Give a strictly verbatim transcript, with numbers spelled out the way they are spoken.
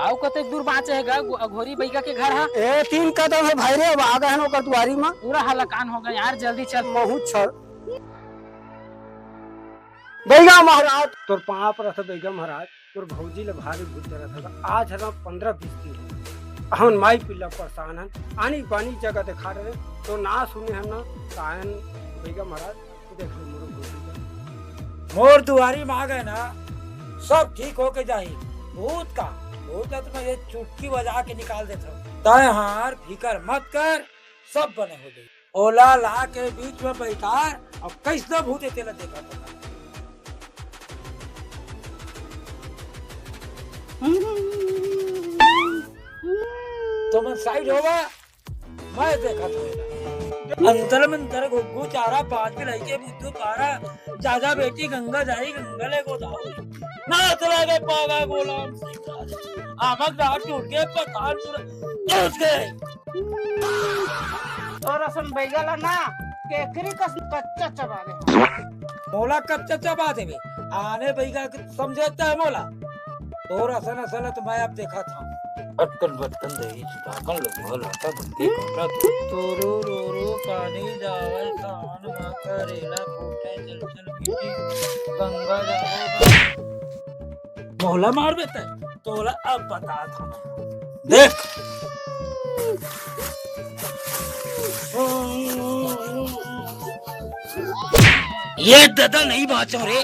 अउ कतेक दूर बाँचे हे गा घोरी बइगा के घर ह? ए, तीन कदम हे भाई रे, अब आ गे हन ओकर दुआरी म। पूरा हलाकान हो गे यार, जल्दी चल। महूँ छर। बइगा महाराज, तोर पाँव परत हँव बइगा महाराज, तोर भौजी ल भारी भूत डरत हे। आज हला पंद्रह बीस दिन हो गे। हमन माई पिल्ला परेशान हन, आनी बानी जगह देखा डरे, तो ना सुने हन ना, कायन बइगा महाराज, देख लो मोर भौजी ल। मोर दुआरी म आ गे ना, सब ठीक होके जाही। भूत का, भूत ल तो मैं ये चुटकी बजा के निकाल देथँव। तैं हर फिकर मत कर, सब बने हो जाही। ओला ला के बीच म बइठार, अब कइसना भूत हे तेला देखत हँव। तुमन side होवा, मैं देखत हँव एला। अंतर मंतर गुग्गू चारा पाँच के लइके बुद्धू पारा, जा जा बेटी गंगा जाई गंगा ले गोदावरी। नाच लागे पागा गुलाम सिंह राजा। आमक दाँत टूट गे, पठानपुर पहुँच गे। तोर असन बइगा ला ना, केकरी कस कच्चा चबा दे। मोला कच्चा चबा देबे, आने बइगा के समझे तैं मोला। तोर असन असन तो मैं अब देखत हँव। अटकन बटकन दही चिताकन लगुआ लाटा बंदी काटा तो। तोरो रो रो पानी जावल कान मा करेला फूटे जल जल बेटी गंगा जावल। मोला मारबे तैं, तोला अब बतात हँव मैं। देख। ये ददा नहीं बाँचों रे।